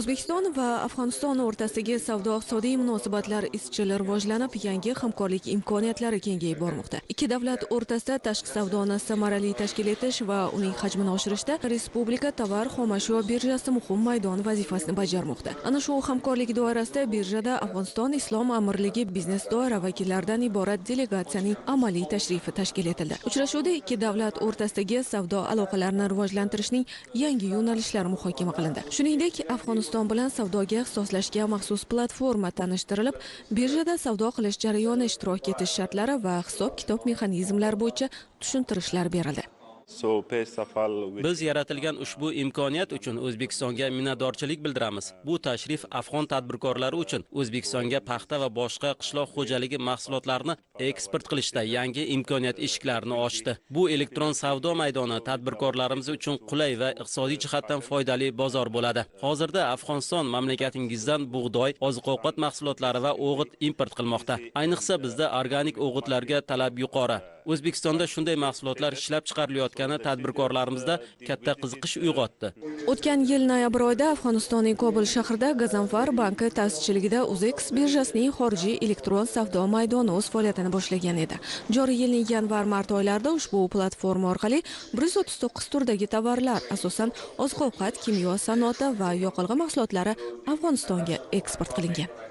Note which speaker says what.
Speaker 1: O'zbekiston va Afg'oniston o'rtasidagi savdo-iqtisodiy munosabatlar izchil rivojlanib, yangi hamkorlik imkoniyatlari kengayib bormoqda. Ikki davlat o'rtasida tashqi savdoni samarali tashkil etish va uning hajmini oshirishda Respublika tovar xomashyo birjasi muhim maydon vazifasini bajarmoqda. Ana shu hamkorlik doirasida birjada Afg'oniston Islom Amirligi biznes doira vakillaridan iborat delegatsiyaning amaliy tashrifi tashkil etildi. Uchrashuvda ikki davlat o'rtasidagi savdo aloqalarini rivojlantirishning yangi yo'nalishlari muhokama qilindi. Shuningdek, Afg'oniston bilan savdoga ixtisoslashgan maxsus platforma tanishtirilib, birjada savdo qilish jarayoni, ishtirok etish shartlari va hisob-kitob mexanizmlari bo'yicha tushuntirishlar berildi.
Speaker 2: Biz yaratilgan ushbu imkoniyat uchun O'zbekistonga minnatdorchilik bildiramiz. Bu tashrif afg'on tadbirkorlari uchun O'zbekistonga paxta va boshqa qishloq xo'jaligi mahsulotlarini eksport qilishda yangi imkoniyat eshiklarini ochdi. Bu elektron savdo maydoni tadbirkorlarimiz uchun qulay va iqtisodiy jihatdan foydali bozor bo'ladi. Hozirda Afg'oniston mamlakatingizdan bug'doy, oziq-ovqat mahsulotlari va o'g'it import qilmoqda. Ayniqsa bizda organik o'g'itlarga talab yuqori. O'zbekistonda shunday mahsulotlar ishlab chiqarilayotgani tadbirkorlarimizda katta qiziqish uyg'otdi.
Speaker 1: O'tgan yil noyabr oyida Afg'onistonning Kobul shahrida Gazanfar banki ta'sischiligida UzEX birjasining xorijiy elektron savdo maydoni o'z faoliyatini boshlagan edi. Joriy yilning yanvar-mart oylarida ushbu platforma orqali 139 turdagi tovarlar, asosan oziq-ovqat, kimyo sanoati va yoqilg'i mahsulotlari Afg'onistonga eksport qilingan.